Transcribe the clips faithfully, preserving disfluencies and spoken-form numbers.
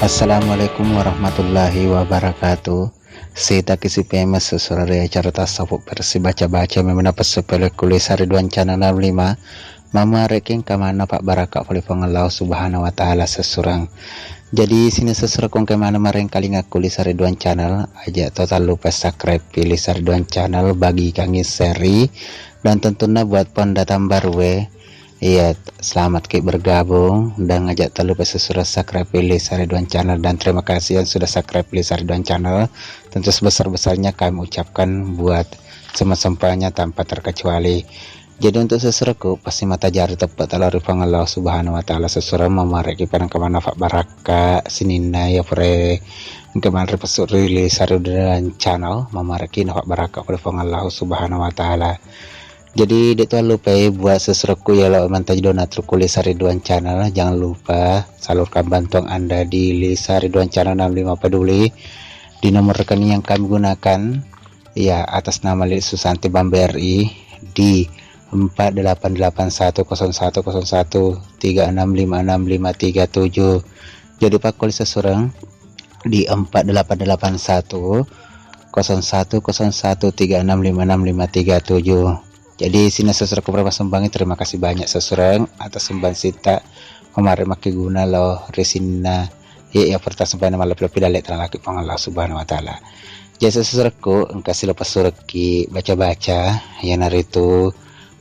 Assalamualaikum warahmatullahi wabarakatuh. Sita kisi pemeng sesuai ri acara tasawuf versi baca-baca memang apa sepele kulis hari dua channel enam lima. Mama reking kamana pak baraka pole Puang Allah Subhanahu wa Ta'ala sesurang. Jadi sini sesuai kong kemana mareng kalinga kulis hari dua channel aja total lupa subscribe pilih hari dua channel bagi kangi seri dan tentunya buat pendatang baru eh. Iya, selamat ki bergabung dan ngajak telu pe sesuai subscribe pilih Sariduan Channel dan terima kasih yang sudah subscribe pilih Sariduan Channel. Tentu sebesar-besarnya kami ucapkan buat semua sempanya tanpa terkecuali. Jadi untuk sesuaiku pasti mata jari tepat talo ri Puang Allah Subhanahu wa Ta'ala sesuai memareki padang kemana fak baraka sininna ya pure kemana ri pesuri li Sariduan Channel memareki nafak baraka pada Puang Allah Subhanahu wa Ta'ala. Jadi, de' to lupai buat sesuaiku ya lo mantaji dona trukuli Sariduan Channel. Jangan lupa salurkan bantuan Anda di Lisa Ridwan Channel enam lima Peduli di nomor rekening yang kami gunakan, ya, atas nama Lili Susanti Bank B R I di empat delapan delapan satu kosong satu kosong satu tiga enam lima enam lima tiga tujuh. Jadi, Pak Koli Sesureng di empat delapan delapan satu kosong satu kosong satu tiga enam lima enam lima tiga tujuh. Jadi, sininna sesuaiku pura masumbangi, terima kasih banyak sesuai atas sumbang sita. Memarek makkeguna lo ri sininna ye ya perta sumbang malepi-lepi dalle tanalaki Puang Allah Subhanahu wa Ta'ala. Jadi, sesuaiku engka silo passurekki baca-baca, iyanaritu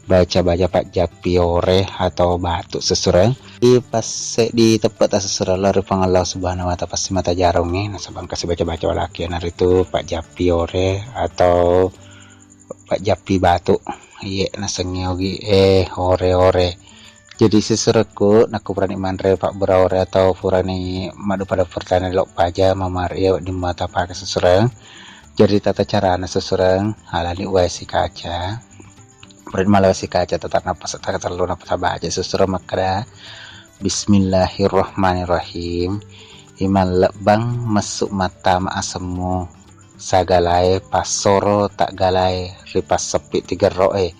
baca-baca pajjappi ore atau batu sesuai. Di passe di teppeta sesuai lo ri Puang Allah Subhanahu wa Ta'ala pasti mata jarungi nasaba engka si baca-baca walaki, iyanaritu pajjappi ore atau pajjappi batu. Iye nasengnge ogi eh ore-ore. Jadi sesuaiku nakku purani manre pabbura ore atau purani maddupa-dupa pertanian lo paja mamari iya wedding mata pake sesuai. Jadi tata carana sesuai alani wae si kaca. Purani mala wae si kaca tata napas tata tellu napas baca sesuai makkeda Bismillahirrahmanirrahim. Imang lebbang messu mattama asemmu sagalae passoro taggalae ri passeppi tigerro'e.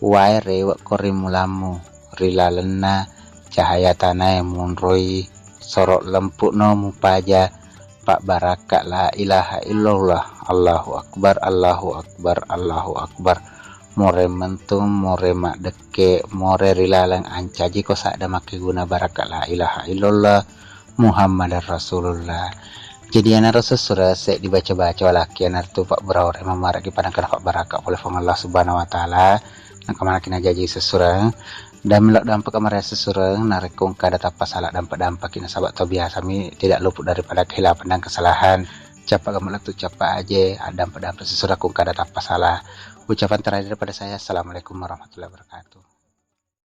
Wae rewe'ko ri mulammu ri lalenna cahaya tanae munroi soro lempu'no mupaja pabbarakka la ilaha illallah, Allahu akbar, Allahu akbar, Allahu akbar. More mentung, more maddekke, more ri laleng ancajiko sadda makkeguna barakka la ilaha illallah, Muhammadar Rasulullah. Jadi iyanaro sesuai seddi baca-baca walaki iyanaritu pabbura ore mamaraki padangkana pabbarakka pole Puang Allah Subhanahu wa Ta'ala. Nangka manaki najaji sesuai dan melo dampak kamare sesuai narekko engka ada tappa salah dampak-dampaki nasaba to biasa mi tidak luput daripada kehilapan dan kesalahan. Capa gamu lettu capa aje, ada dampak-dampak sesuai ku engka ada tappa salah. Ucapan terakhir daripada saya, Assalamualaikum warahmatullahi wabarakatuh.